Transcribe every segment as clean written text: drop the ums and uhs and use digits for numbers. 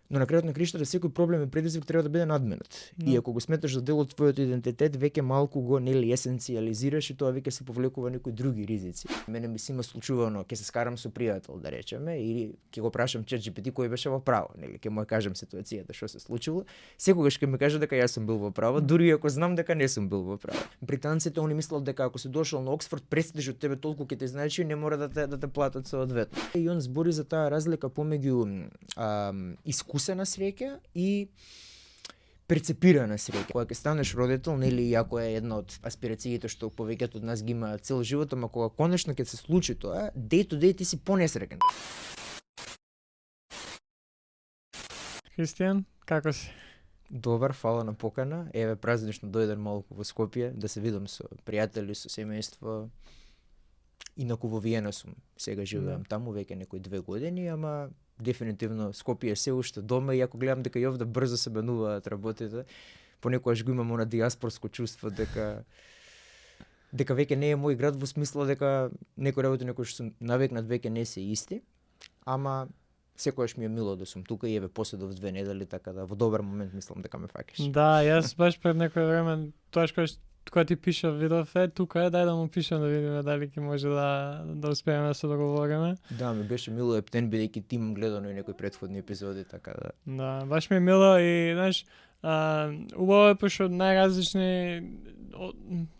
Но на крајот на криштата секој проблем и предизвик треба да биде надменет. И ако го сметаш за дел од твојот идентитет, веќе малку го есенцијализираш и тоа веќе се повлекува некои други ризици. Мене ми се има случувано, ќе се скарам со пријател, да речеме, или ќе го прашам ChatGPT кој беше во право, нели, ќе му кажам ситуацијата што се случило. Секогаш ќе ми каже дека јас сум бил во право, дури ако знам дека не сум бил во право. Британците они мислат дека ако си дошол на Оксфорд, престиж од тебе толку ќе те значи, не мора да те платат соодветно. И он збори за таа разлика помеѓу искусена среќа и перцепирана среќа. Кога ќе станеш родител, нели, иако е една од аспирациите што повеќето од нас ги има цел живот, ама кога конечно ќе се случи тоа, day to day ти си понесреќен. Христијан, како си? Добар, фала на покана. Еве празнично дојден малку во Скопје да се видам со пријатели, со семејство. Инаку во Виена сум. Сега живеам таму веќе некои 2 години, ама дефинитивно Скопје е се уште дома и ако гледам дека и овде брзо се менуваат работите, понекогаш го имам она диаспорско чувство дека веќе не е мој град во смисла дека некои работи на кои што сум навикнат веќе не се исти, ама секогаш ми е мило да сум тука и еве поседов 2 недели, така да во добар момент мислам дека ме фаќаш. Да, јас баш пред некој време тоа кога ти пишав видов тука е, дај да му пишам да видиме дали ќе може да успееме да се договориме. Да, ми беше мило ептен бидејќи ти имам гледано и некои претходни епизоди, така да. Да, баш ми е мило и знаеш, убаво е пошто најразлични,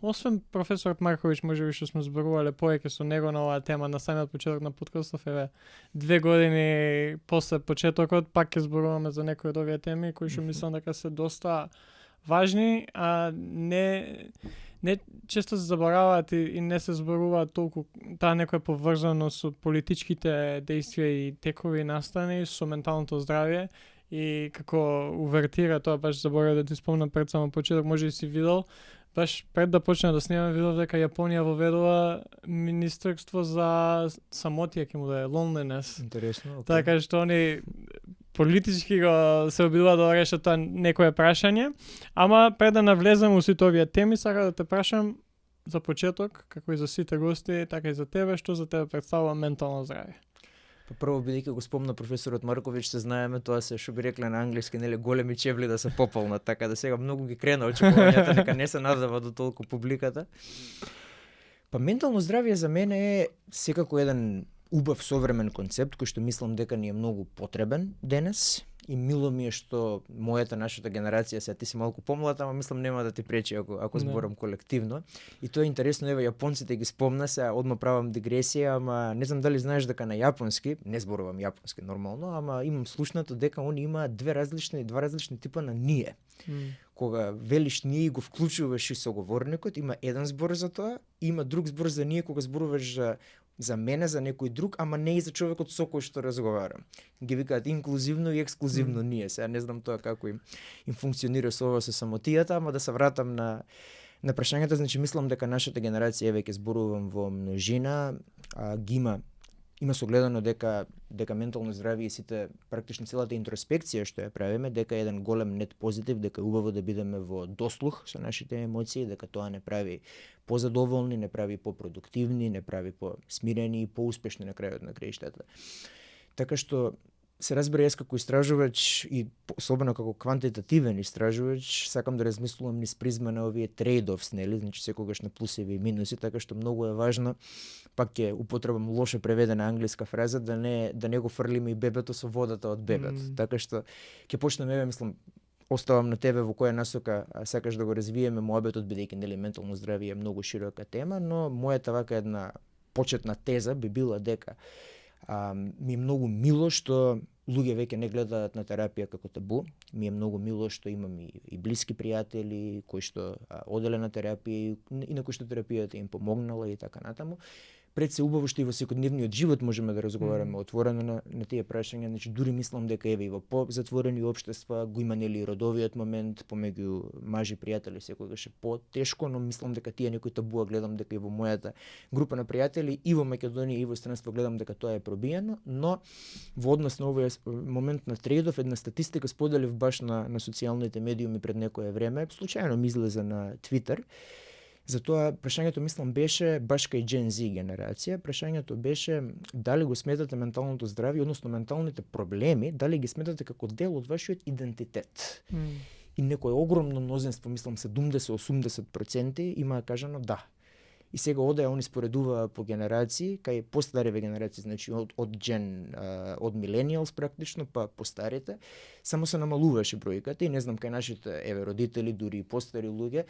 освен професорот Марковиќ, можеби што сме зборувале повеќе со него на оваа тема на самиот почеток на подкастов, еве 2 години после почетокот пак ќе зборуваме за некои од овие теми кои што мислам дека се доста важни, а не често се забораваат и не се зборуваат толку, таа некоја поврзано со политичките дејствија и текови настани, со менталното здравје и како увертира тоа, баш заборав да ти спомнам пред само почеток, може и си видел, баш пред да почнеме да снимаме, видов дека Јапонија воведува министерство за самотија, ќе му да е loneliness. Интересно. Така што они политички го се обидува да решат тоа некое прашање, ама пред да навлеземе во сите овие теми, сакам да те прашам за почеток, како и за сите гости, така и за тебе, што за тебе представува ментално здравје? Прво, бидејќи го спомна професорот Марковиќ, се знаеме, тоа се што би рекле на англиски, нели, големи чевли да се пополнат, така да сега многу ги крена очекувањата дека не се надава до толку публиката. Па ментално здравје за мене е секако еден убав современ концепт кој што мислам дека ни е многу потребен денес и мило ми е што нашата генерација, сега ти си малку помлад, ама мислам нема да ти пречи ако зборам колективно. И тоа е интересно, еве јапонците ги спомна, сега одма правам дигресија, ама не знам дали знаеш дека на јапонски, не зборувам јапонски нормално, ама имам слушнато дека они имаат два различни типа на ние. Кога велиш ние и го вклучуваш и соговорникот, има еден збор за тоа, има друг збор за ние кога зборуваш за мене, за некој друг, ама не и за човекот со кој што разговарам. Ги викаат инклузивно и ексклузивно ние. Сега не знам тоа како им функционира со ова со самотијата, ама да се вратам на прашањето, значи мислам дека нашата генерација, еве ќе зборувам во множина, има согледано дека ментално здравје и сите практично целата интроспекција што ја правиме, дека е еден голем нет позитив, дека е убаво да бидеме во дослух со нашите емоции, дека тоа не прави позадоволни, не прави попродуктивни, не прави посмирени и поуспешни на крајот на краиштата. Така што се разбира, јас како истражувач и особено како квантитативен истражувач, сакам да размислувам низ призма на овие трейд-офс, нели, значи секогаш на плусеви и минуси, така што многу е важно, пак ќе употребам лошо преведена англиска фраза, да не го фрлиме и бебето со водата од бебето. Така што ќе почнеме, мислам, оставам на тебе во која насока сакаш да го развиеме моабетот, бидејќи нели ментално здравје е многу широка тема, но мојата вака една почетна теза би била дека ми е многу мило што луѓе веќе не гледаат на терапија како табу. Ми е многу мило што имам и блиски пријатели кои што оделе на терапија и на кои што терапијата им помогнала и така натаму. Пред се убаво што и во секојдневниот живот можеме да разговараме отворено на тие прашања, значи дури мислам дека еве и во позатворени општества го има нели родовиот момент помеѓу мажи пријатели секогаш е потешко, но мислам дека тие некои табуа гледам дека и во мојата група на пријатели и во Македонија и во странство гледам дека тоа е пробиено, но во однос на овој момент на трейдов една статистика споделив баш на социјалните медиуми пред некое време, случајно ми излезе на Твитер, Затоа прашањето мислам беше баш кај Gen Z генерација, прашањето беше дали го сметате менталното здравје, односно менталните проблеми, дали ги сметате како дел од вашиот идентитет. И некој огромно мнозинство, мислам 70-80% има кажано да. И сега оде они споредува по генерации, кај постариве генерации, значи од од millennials практично, па постарите, само се намалуваше бројката и не знам кај нашите родители, дури и постари луѓе,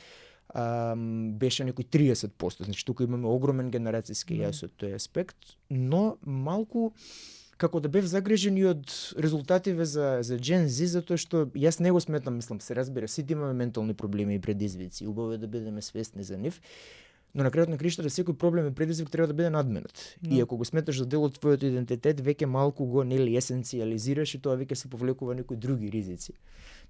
беше некој 30%, значи тука имаме огромен генерацијски јас од тој аспект, но малку како да бев загрижен и од резултативе за Gen Z, затоа што јас не го сметам, мислам, се разбира, сите имаме ментални проблеми и предизвици, убаво е да бидеме свесни за нив, но на крајот на криштата секој проблем и предизвик треба да биде надменет. И ако го сметаш за дел од твојот идентитет, веќе малку го есенцијализираш и тоа веќе се повлекува некои други ризици.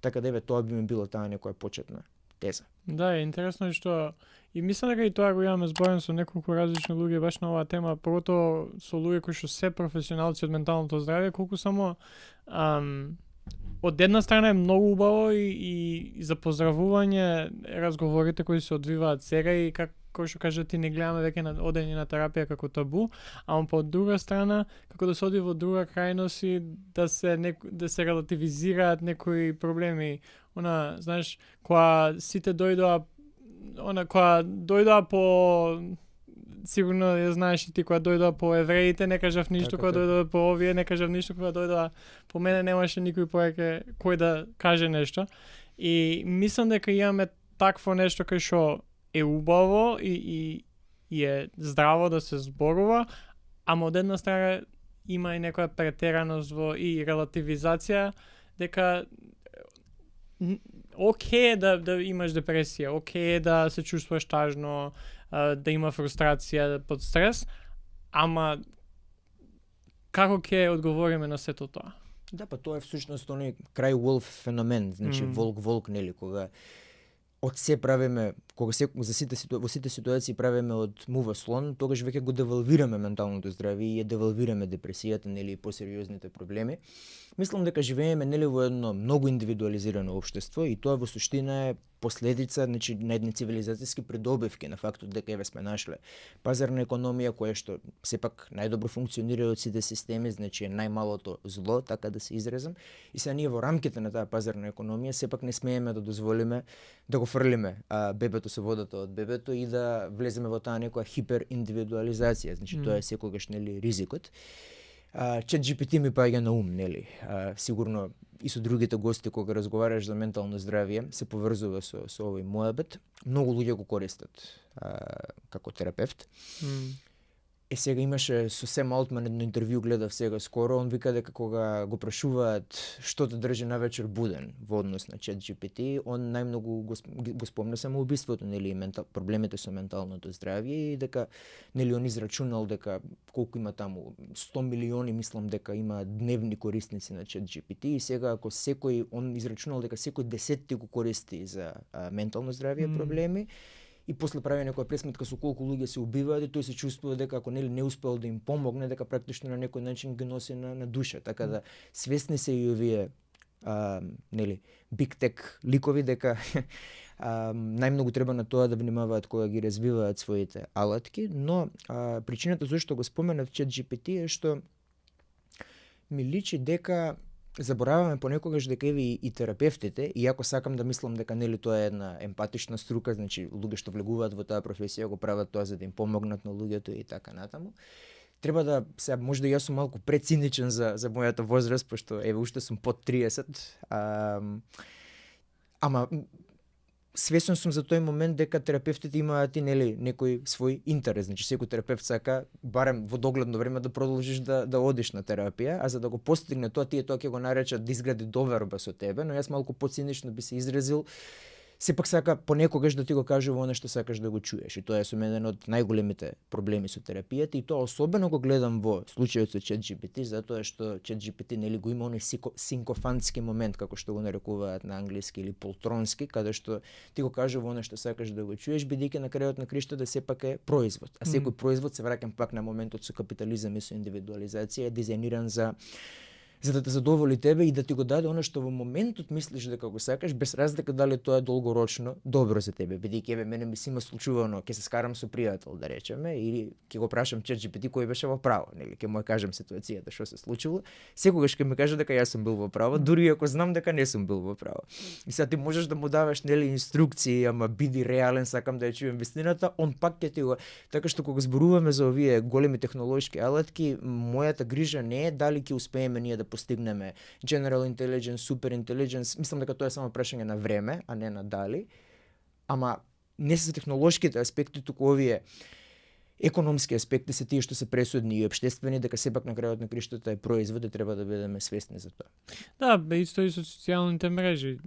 Така да еве тоа би ми било таа некоја почетна теза. Да, е интересно е што и мислам дека и тоа го имаме зборен со неколку различни луѓе баш на оваа тема, поготово со луѓе кои што се професионалци од менталното здравје, колку само од една страна е многу убаво и за поздравување разговорите кои се одвиваат сега и кој што кажа ти не гледаме веќе на одење на терапија како табу, ама по друга страна како да се оди во друга крајност и да се релативизираат некои проблеми. Знаеш, кога сите дојдоа по сигурно ја знаеш и ти, кога дојдоа по евреите, не кажав ништо, кога дојдоа по овие, не кажав ништо, кога дојдоа по мене немаше никој повеќе кој да каже нешто. И мислам дека имаме такво нешто кај што е убаво и е здраво да се зборува, ама од една страна има и некоја претераност во и релативизација, дека окей да имаш депресија, окей да се чувствуваш тажно, да има фрустрација под стрес, ама како ќе одговориме на сето тоа? Да, па тоа е всушност оној крај Wolf феномен, значи волк, нели, кога од се правиме, кога во сите ситуации правиме од мува слон, тогаш веќе го девалвираме менталното здравје и ја девалвираме депресијата, нели, и посериозните проблеми. Мислам дека живееме, нели, во едно многу индивидуализирано општество и тоа во суштина е последица, значи, на едни цивилизацијски придобивки, на фактот дека еве сме нашле пазарна економија која што сепак најдобро функционира од сите системи, значи е најмалото зло, така да се изразам, и сега ние во рамките на таа пазарна економија сепак не смееме да дозволиме да го фрлиме бебето со водата од бебето и да влеземе во таа некоја хипериндивидуализација, значи тоа е секогаш, нели, ризикот. ChatGPT ми паѓа на ум, нели? Сигурно и со другите гости кога разговараш за ментално здравје се поврзува со овој мојабет. Многу луѓе го користат како терапевт. Сега имаше со Сем Алтман едно интервју, гледав сега скоро, он вика дека кога го прашуваат што те држи навечер буден во однос на ChatGPT, он најмногу го спомна самоубиството, нели, проблемите со менталното здравје и дека, нели, он израчунал дека колку има таму 100 милиони, мислам дека има дневни корисници на ChatGPT и сега ако он израчунал дека секој 10 го користи за ментално здравје проблеми, и после прави некоја пресметка со колку луѓе се убиваат и тој се чувствува дека ако нели не успел да им помогне, дека практично на некој начин ги носи на душа, така да свесни се и овие нели big tech ликови дека најмногу треба на тоа да внимаваат кога ги развиваат своите алатки, но причината зашто го споменав ChatGPT е што ми личи дека забораваме понекогаш дека еве и терапевтите, иако сакам да мислам дека нели тоа е една емпатична струка, значи луѓе што влегуваат во таа професија го прават тоа за да им помогнат на луѓето и така натаму. Треба да сега можда јас сум малку прециничен за мојата возраст, пошто еве уште сум под 30. Ама свесен сум за тој момент дека терапевтите имаат и нели некој свој интерес, значи секој терапевт сака барем во догледно време да продолжиш да одиш на терапија, а за да го постигне тоа, тие тоа ќе го наречат да изгради доверба со тебе, но јас малку поцинично би се изразил, сепак сака понекогаш да ти го кажува она што сакаш да го чуеш. И тоа е со мене еден од најголемите проблеми со терапијата и тоа особено го гледам во случајот со ChatGPT, затоа што ChatGPT нели го има оној синкофантски момент, како што го нарекуваат на англиски, или полтронски, каде што ти го кажува она што сакаш да го чуеш, бидејќи на крајот на криштата сепак е производ. А секој производ, се враќам пак на моментот со капитализам и со индивидуализација, е дизајниран за за да те задоволи тебе и да ти го даде оно што во моментот мислиш дека го сакаш, без разлика дали тоа е долгорочно добро за тебе. Бидејќи мене ми се има случувано, ќе се скарам со пријател, да речеме, или ќе го прашам ChatGPT кој беше во право, нели, ќе му кажам ситуацијата што се случило, секогаш ќе ми каже дека јас сум бил во право, дури ако знам дека не сум бил во право. И сега ти можеш да му даваш нели инструкции, ама биди реален, сакам да ја чуем вистината, он пак ќе ти го. Така што кога зборуваме за овие големи технолошки алатки, мојата грижа не е дали ќе успееме ние да постигнеме General Intelligence, Super Intelligence, мислам дека тоа е само прашање на време, а не на дали. Ама не се технолошките аспекти, туку овие економски аспекти се тие што се пресудни и општествени, дека сепак на крајот на криштата е производ и треба да бидеме свесни за тоа. Да, исто и со социјалните мрежи.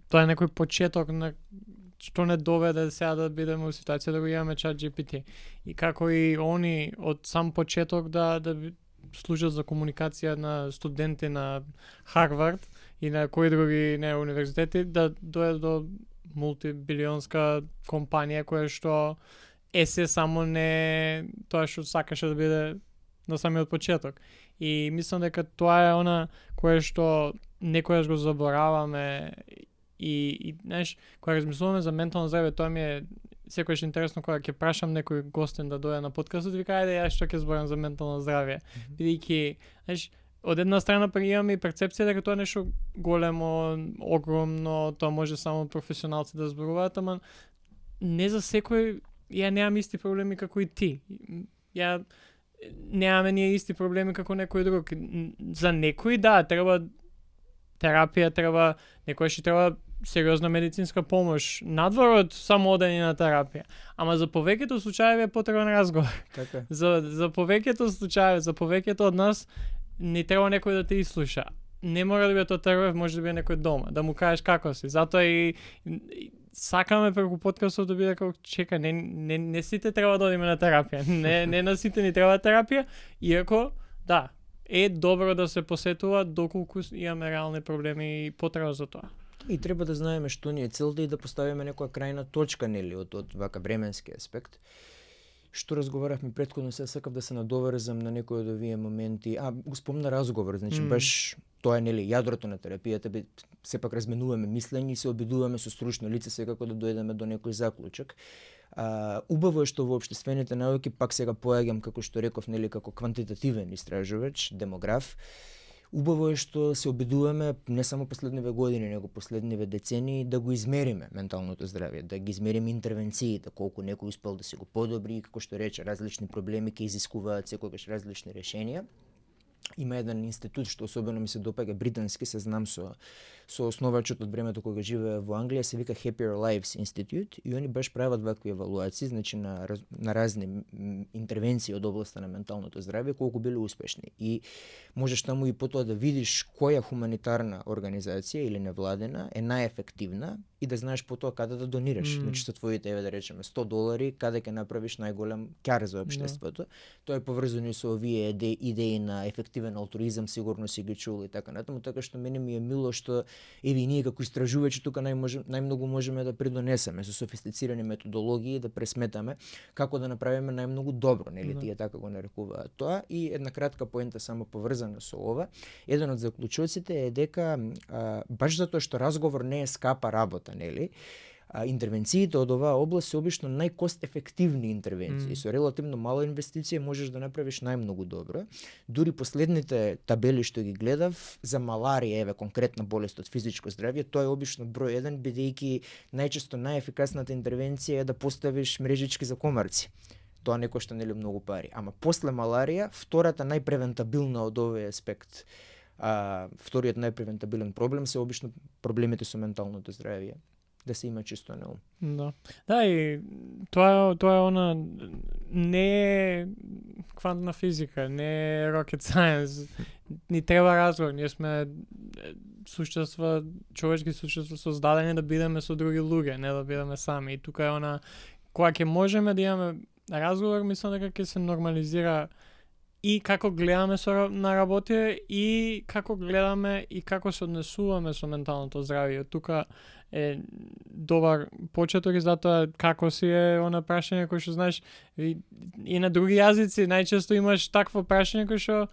Тоа е некој почеток на што не доведе сега да бидеме во ситуација да го имаме ChatGPT. И како и они од сам почеток да служат за комуникација на студенти на Харвард и на кои други универзитети, да дојде до мултибилионска компанија која што се само не тоа што сакаше да биде на самиот почеток. И мислам дека тоа е она кое што некојаш го забораваме и знаеш, кога размислуваме за ментално здравје, тоа ми е секогаш интересно кога ќе прашам некој гостен да дојде на подкастот, вика ајде јас што ќе зборам за ментално здравје. Бидејќи, знаеш, од една страна имаме и перцепција дека тоа е нешто големо, огромно, тоа може само професионалци да зборуваат, ама не за секој. Ја немам исти проблеми како и ти. Ја немаме ние исти проблеми како некој друг. За некој да, треба терапија, треба некој што треба сериозна медицинска помош надвор од само одење на терапија. Ама за повеќето случаи е потребен разговор. Така. За повеќето случаи, за повеќето од нас не треба некој да те изслуша. Не мора да биде тоа терапевт, може да биде некој дома, да му кажеш како си. Затоа и сакаме преку подкастот да биде како чека, не сите треба да одиме на терапија. Не на сите ни треба терапија, иако да, е добро да се посетува доколку имаме реални проблеми и потреба за тоа. И треба да знаеме што ни е целта и да поставиме некоја крајна точка, нели, од вака временски аспект. Што разговаравме претходно, се сакав да се надоврзам на некои од овие моменти. Го спомна разговор, значи баш тоа е нели јадрото на терапијата, сепак разменуваме мислење и се обидуваме со стручно лице секако да дојдеме до некој заклучок. Убаво е што во општествените науки, пак сега поаѓам како што реков, нели, како квантитативен истражувач, демограф. Убаво е што се обидуваме не само последниве години, него последниве децении да го измериме менталното здравје, да ги измериме интервенциите, колку некој успел да се го подобри и како што рече, различни проблеми ќе изискуваат секогаш различни решенија. Има еден институт што особено ми се допаѓа, британски, се знам со основачот од времето кога живее во Англија, се вика Happier Lives Institute, и они баш прават вакви евалуации, значи на разни интервенции од областа на менталното здравје, колку биле успешни. И можеш таму и потоа да видиш која хуманитарна организација или невладена е најефективна и да знаеш потоа каде да донираш. Значи со твоите, да речеме, $100, каде ќе направиш најголем ќар за општеството. Тоа е поврзано со овие идеи на ефективен алтруизам, сигурно си ги чул и така натаму, така што мене ми е мило што еви ние како истражувачи тука најмногу можеме да придонесеме со софистицирани методологии, да пресметаме како да направиме најмногу добро, нели, тие така го нарекуваат тоа. И една кратка поента само поврзана со ова, еден од заклучоците е дека баш затоа што разговор не е скапа работа, нели, интервенциите од оваа област се обично најкост-ефективни интервенции. Со релативно мала инвестиција можеш да направиш најмногу добро. Дури последните табели што ги гледав за маларија, еве конкретна болест од физичко здравје, тоа е обично број 1, бидејќи најчесто најефикасната интервенција е да поставиш мрежички за комарци. Тоа не кошта нели многу пари. Ама после маларија, втората најпревентабилна од овој аспект, вториот најпревентабилен проблем се обично проблемите со менталното здравје. Да се има чисто на ум. Да. Да, и тоа е она не е квантна физика, не е rocket science. Ни треба разговор, ние сме суштества, човечки суштества создадени да бидеме со други луѓе, не да бидеме сами. И тука е она кога ќе можеме да имаме разговор, мислам дека ќе се нормализира и како гледаме на работа и како гледаме и како се однесуваме со менталното здравје. Тука е добар почеток и затоа како си е она прашање кој што знаеш и на други јазици најчесто имаш такво прашање кој што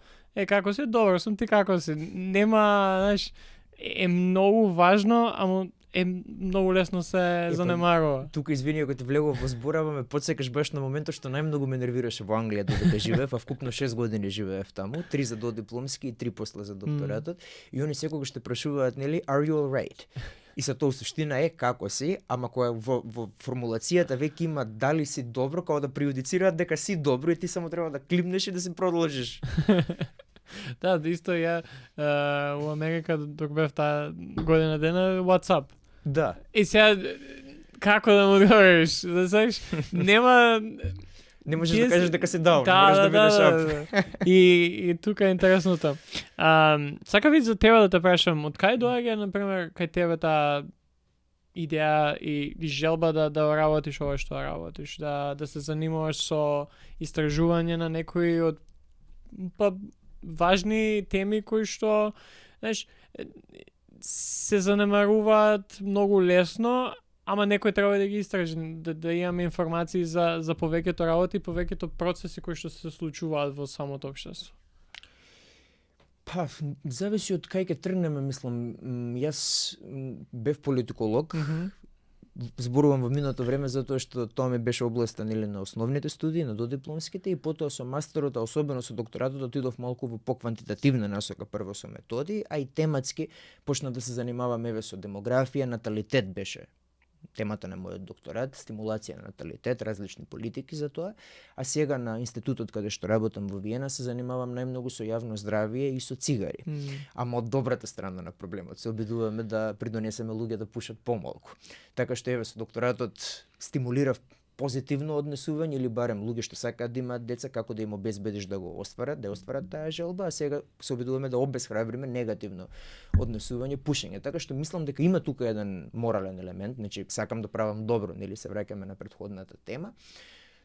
како си, добро сум, ти како си. Нема, знаеш, е многу важно, ама е многу лесно се занемарува. Тука извини ако те влегов во зборава, ме потсекаш баш на моментот што најмногу ме нервираше во Англија додека живеев, а вкупно 6 години живеев таму, 3 за додипломски и 3 после за докторатот, и они секогаш те прашуваат, нели, are you all right? И со тоа суштина е како си, ама која во формулацијата веќе има дали си добро, како да прејудицираат дека си добро и ти само треба да климнеш и да си продолжиш. Да, исто ја у Америка док бев таа година дена WhatsApp. Да. И сега како да му одговориш? Да знаеш, нема не можеш да кажеш дека си даун, можеш да бидеш ап. Да. И тука е интересното. Сакав и за тебе да те прашам, од кај доаѓа на пример кај тебе таа идеја и желба да работиш ова што работиш, да се занимаваш со истражување на некои од важни теми кои што, знаеш, се занемаруваат многу лесно, ама некој треба да ги истражи, да имаме информации за повеќето работи, повеќето процеси кои што се случуваат во самото општество. Па, зависи од кај ќе тргнеме, мислам. Јас бев политиколог, зборувам во минато време затоа што тоа ми беше областа нели на основните студии, на додипломските, и потоа со мастерот, а особено со докторатот отидов малку во поквантитативна насока, прво со методи, а и тематски почнав да се занимавам еве со демографија, наталитет беше темата на мојот докторат, стимулација на наталитет, различни политики за тоа, а сега на институтот каде што работам во Виена се занимавам најмногу со јавно здравје и со цигари. Ама од добрата страна на проблемот се обидуваме да придонесеме луѓе да пушат помалку. Така што еве со докторатот стимулирав позитивно однесување или барем луѓе што сакаат да имаат деца, како да им обезбедиш да го остварат, да остварат таа желба, а сега се обидуваме да обесхрабриме негативно однесување, пушење. Така што мислам дека има тука еден морален елемент, значи сакам да правам добро, нели се враќаме на претходната тема.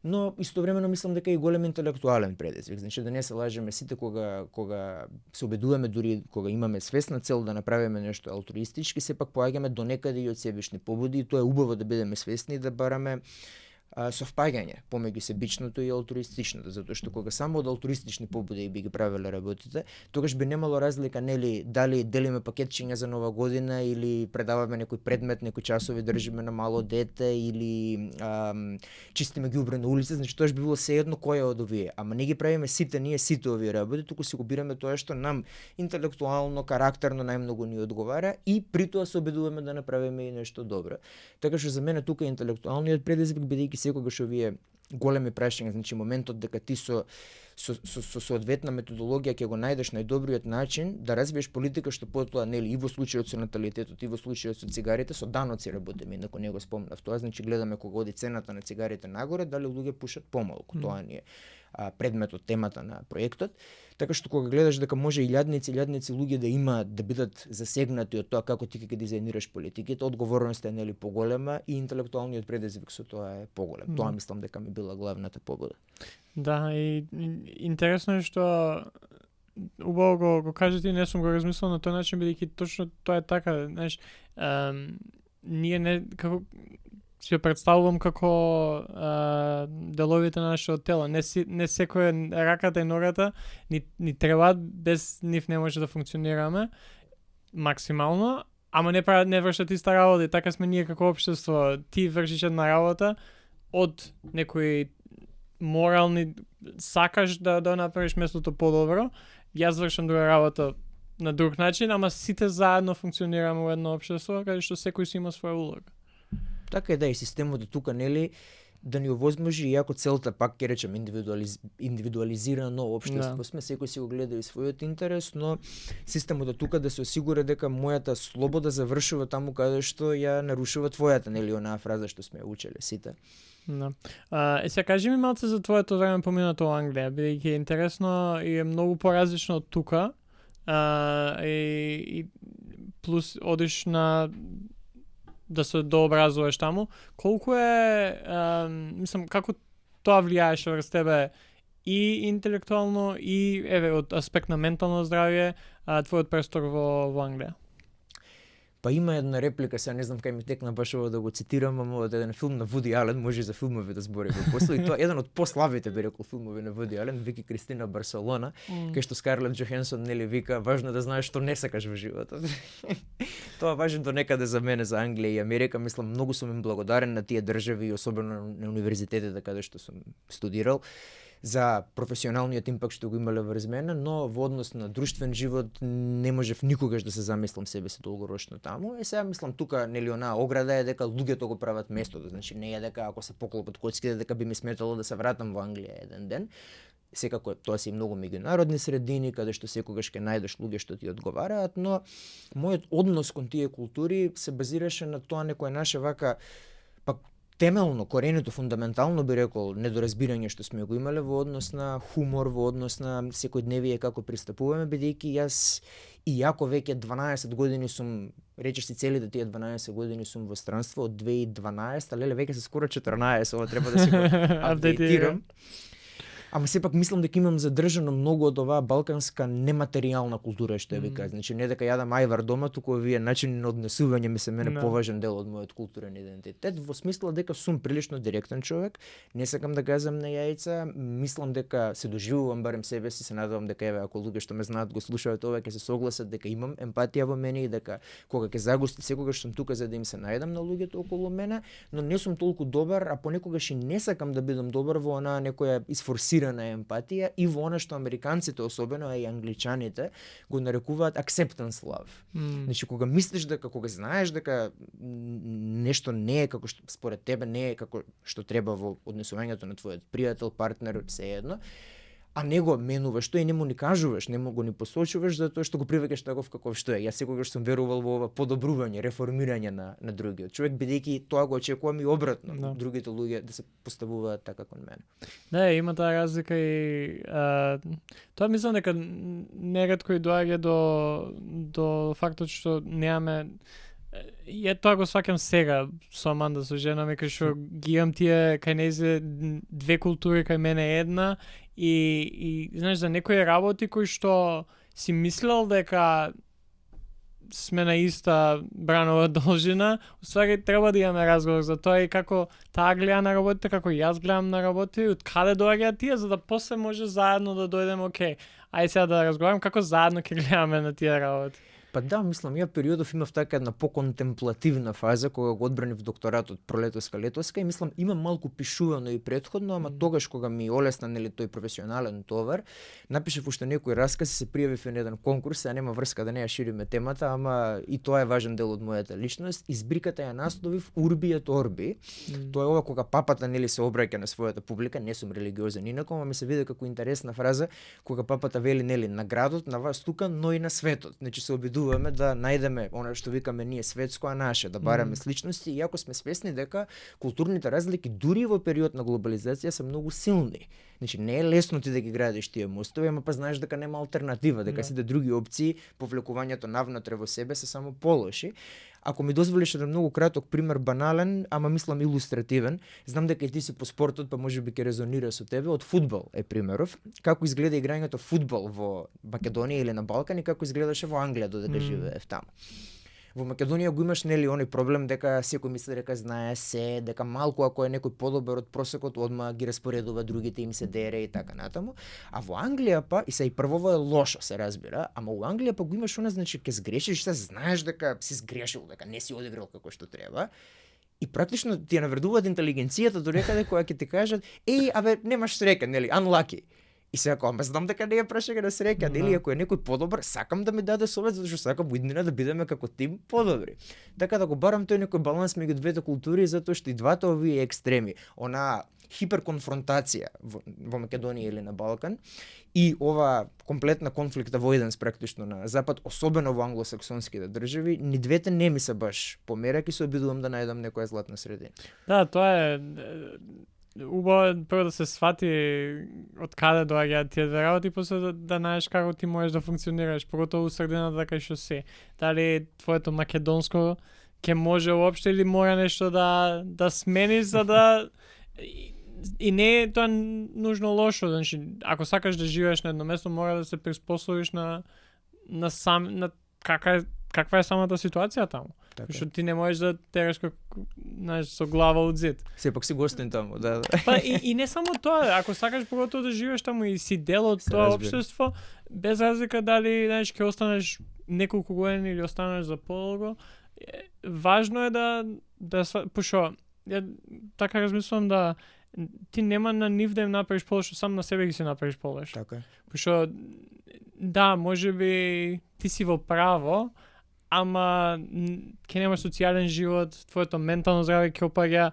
Но истовремено мислам дека е и голем интелектуален предизвик. Значи да не се лажеме сите кога се обидуваме, дури кога имаме свесна цел да направиме нешто алтруистички, сепак поаѓаме до некаде и од себични побуди, и тоа е убаво да бидеме свесни и да бараме совпаѓање помеѓу себичното и алтруистичното, затоа што кога само од алтруистични побуди би ги правеле работите, тогаш би немало разлика, нели, дали делиме пакетчиња за нова година или предаваме некој предмет, некои часови држиме на мало дете или чистиме ѓубре на улица, значи тоа би било сеедно која од овие, ама не ги правиме сите ние сите овие работи, туку си го бираме тоа што нам интелектуално, карактерно најмногу ни одговара и при тоа се обидуваме да направиме и нешто добро. Така што за мене тука интелектуалниот предизвик, бидејќи секогаш овие големи прашања, значи моментот дека ти со соодветна методологија ќе го најдеш најдобриот начин да развиеш политика што потоа, нели, и во случајот со наталитетот и во случајот со цигарите, со даноци работиме, инаку не го спомнав тоа, значи гледаме кога оди цената на цигарите нагоре, дали луѓе пушат помалку, тоа ни е предметот, темата на проектот. Така што кога гледаш дека може илјадници луѓе да имаат, да бидат засегнати од тоа како ти ќе дизајнираш политиките, одговорноста е нели поголема и интелектуалниот предизвик со тоа е поголем. Тоа мислам дека ми била главната побуда. Да, и интересно е што убаво го кажете и не сум го размислил на тој начин, бидејќи точно тоа е така, знаеш, ние не како си представувам како деловите на нашето тело. Не секој раката и ногата ни требаат, без нив не може да функционираме максимално, ама не вршат иста работа. И така сме ние како општество. Ти вршиш една работа од некои морални, сакаш да направиш местото подобро, јас вршам друга работа на друг начин, ама сите заедно функционираме во едно општество, каде што секој си има своја улога. Така е, да, и системот тука, нели, да ни овозможи, иако целта, пак ќе речем, индивидуализирано општество сме, секој си го гледа и својот интерес, но системот тука да се осигури дека мојата слобода завршува таму каде што ја нарушува твојата, нели, онаа фраза што сме учеле сите. Да. Сега кажи ми малце за твоето време поминато во Англија, бидејќи е интересно и е многу поразлично од тука, и плюс одиш на да се дообразуваш таму. Колку е, мислам, како тоа влијаеше врз тебе и интелектуално и од аспект на ментално здравје твојот престор во Англија? Па има една реплика, сега не знам кај ми текна баш ово да го цитирам, ама од еден филм на Вуди Ален, може и за филмови да збориме после, и тоа еден од пославите би рекол филмови на Вуди Ален, Вики Кристина Барселона, кај што Скарлет Джохенсон нели вика важно е да знаеш што не сакаш во животот. Тоа важи до некаде за мене за Англија и Америка, мислам многу сум им благодарен на тие држави и особено на универзитетите каде што сум студирал за професионалниот импакт што го имале врз мене, но во однос на друштвен живот не можев никогаш да се замислам себе си долгорочно таму. Е сега мислам тука нели онаа ограда е дека луѓето го прават местото, значи не е дека ако се поклопат коцките дека би ми сметало да се вратам во Англија еден ден. Секако тоа се и многу меѓународни средини каде што секогаш ќе најдеш луѓе што ти одговараат, но мојот однос кон тие култури се базираше на тоа некое наше вака пак темелно, коренето, фундаментално би рекол недоразбирање што сме го имале во однос на хумор, во однос на секојдневие како пристапуваме, бидејќи јас иако веќе 12 години сум, речеш си целите тие 12 години сум во странство од 2012, леле веќе се скоро 14, ова треба да се го апдейтирам. Ама сепак мислам дека имам задржано многу од оваа балканска нематеријална култура што ја вика. Значи не дека јадам ајвар дома, туку овие начини на однесување ми се мене поважен дел од мојот културен идентитет, во смисла дека сум прилично директен човек, не сакам да газам на јајца, мислам дека се доживувам барем себе си, се надевам дека еве ако луѓе што ме знаат го слушаат ова ќе се согласат дека имам емпатија во мене и дека кога ќе загусти секогаш сум тука за да им се најдам на луѓето околу мене, но не сум толку добар, а понекогаш и не сакам да бидам добар во онаа некоја изфорсирана емпатија и во она што американците особено, а и англичаните го нарекуваат acceptance love. Значи кога мислиш дека, кога знаеш дека нешто не е како што според тебе не е како што треба во однесувањето на твојот пријател, партнер, сеедно, а не го менуваш тој и не му ни кажуваш, не му го ни посочуваш затоа што го приваќаш таков каков што е. Јас секогаш сум верувал во ова подобрување, реформирање на другиот човек, бидејќи тоа го очекувам и обратно, другите луѓе да се поставуваат така кон мене. Да, има таа разлика и тоа мислам дека неретко и доаѓа до фактот што немаме. Ја тоа го сваќам сега со Аманда, со жена ми, кај што ги имам тие кај нејзе две култури, кај мене една и знаеш за некои работи кои што си мислел дека сме на иста бранова должина, уствари треба да имаме разговор за тоа и како таа гледа на работите, како јас гледам на работи, од каде доаѓаат тие, за да после може заедно да дојдеме, окей, ајде сега да разговарам како заедно ќе гледаме на тие работи. Па да, мислам, ја периодов имав така една поконтемплативна фаза кога го одбранив докторатот пролетоска и мислам имам малку пишувано и претходно, ама тогаш кога ми олесна нели тој професионален товар, напишав уште некој расказ и се пријавив на еден конкурс, а нема врска да не ја шириме темата, ама и тоа е важен дел од мојата личност. Избриката ја насловив Urbi et Orbi. Тоа е ова кога папата нели се обраќа на својата публика, не сум религиозен инаку, ама ми се види како интересна фраза кога папата вели нели на градот, на вас тука, но и на светот. Значи се обидуваме да најдеме она што викаме ние светско, а наше, да бараме сличности, иако сме свесни дека културните разлики дури во период на глобализација се многу силни. Значи не е лесно ти да ги градиш тие мостови, ама па знаеш дека нема алтернатива, дека сите други опции по влекувањето навнатре во себе се само полоши. Ако ми дозволиш еден многу краток пример, банален, ама мислам илустративен, знам дека и ти си по спортот, па можеби ќе резонира со тебе, од фудбал е примеров. Како изгледа играњето фудбал во Македонија или на Балкан и како изгледаше во Англија додека живеев таму. Во Македонија го имаш нели оној проблем дека секој мисли дека знае се, дека малку ако е некој подобар од просекот одма ги распоредува другите, им се дере и така натаму. А во Англија па и се и првово е лошо се разбира, ама во Англија па го имаш она, значи ќе сгрешиш, се знаеш дека си сгрешил, дека не си одиграл како што треба. И практично ти ја навредуваат интелигенцијата до некаде која ќе ти кажат: "Еј, абе немаш среќа, нели, unlucky." И сега ама знам дека не е прашање на среќа, нели, ако е некој подобар, сакам да ми даде совет затоа што сакам уиднина да бидеме како тим подобри. Така да го барам тој некој баланс меѓу двете култури, затоа што и двата овие екстреми, она хиперконфронтација во Македонија или на Балкан и ова комплетна конфликта војденс практично на запад, особено во англосаксонските држави, ни двете не ми се баш померак и се обидувам да најдам некоја златна средина. Да, тоа е убаво прво да се свати од каде доаѓаат тие работи, после да знаеш како ти можеш да функционираш, поготово усредената кај што се. Дали твоето македонско ќе може уопште или мора нешто да смени за да И не е тоа нужно лошо, значи ако сакаш да живееш на едно место, мора да се приспособиш на каква е самата ситуација таму. Така. Што ти не можеш да тераш со глава од зид. Сепак си гостин таму, да. Па и не само тоа, ако сакаш поготово да живееш таму и си дел од тоа општество, без разлика дали ќе останеш неколку години или останеш за подолго, важно е да пошо ја така размислувам да ти нема на нив да им направиш полошо, сам на себе ги си направиш полошо. Така. Пошо да, можеби ти си во право, ама ќе немаш социјален живот, твоето ментално здравје ќе опаѓа,